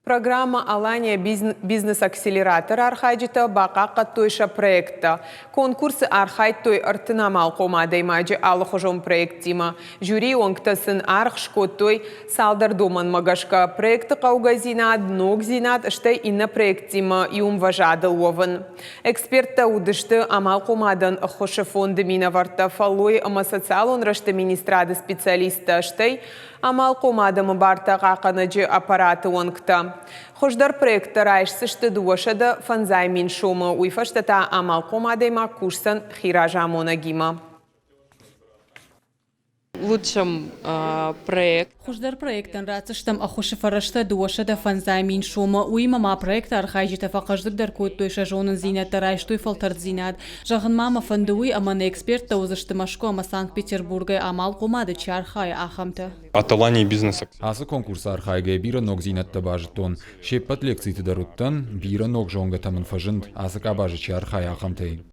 Программӕ «Алания бизнес-акселератор» архайджытӕ бахъахъхъӕдтой сӕ проекттӕ. Конкурсы архайдтой 30 амалхъом адӕймаджы алыхуызон проекттимӕ. Жюрийы уӕнгтӕ сын аргъ скодтой цалдӕр домӕнмӕ гӕсгӕ. Проекты хъӕугӕдзинад, ногдзинад, стӕй иннӕ проекттимӕ иу ӕмвӕзадыл уӕвын. Эксперттӕ уыдысты амалхъомадӕн ӕххуысы фонды минӕвӕрттӕ, фӕллойы ӕмӕ социалон рӕзты министрады специалисттӕ, стӕй амалхъом адӕмы бартӕ хъахъхъӕнӕджы аппараты уӕнгтӕ. Хуыздӕр проекттӕ райсдзысты 250 000 сомы, уый фӕстӕ та амалхъом адӕймаг кусдзӕн хиразамонӕгимӕ. Лучшим проект. Хуыздӕр проектӕн ратдзыстӕм ӕххуысы фӕрӕзтӕ 250 000 сомы. Уыимӕ ма проекты архайджытӕ фӕхъӕздыгдӕр кодтой сӕ зонындзинӕдтӕ, райстой фӕлтӕрддзинад. Зӕгъын ма мӕ фӕнды уый, ӕмӕ нӕ эксперттӕ уыдзысты Мӕскуы ӕмӕ Санкт-Петербургӕй амалхъомады чи архайы, ахӕмтӕ. От Алании бизнеса. Ацы конкурсы архайгӕйӕ бирӕ ногдзинӕдтӕ базыдтон. Се ппӕт лекциты дӕр уыдтӕн, бирӕ ног зонгӕтӕ мын фӕзынд, ацы къабазы чи архайы, ахӕмтӕй.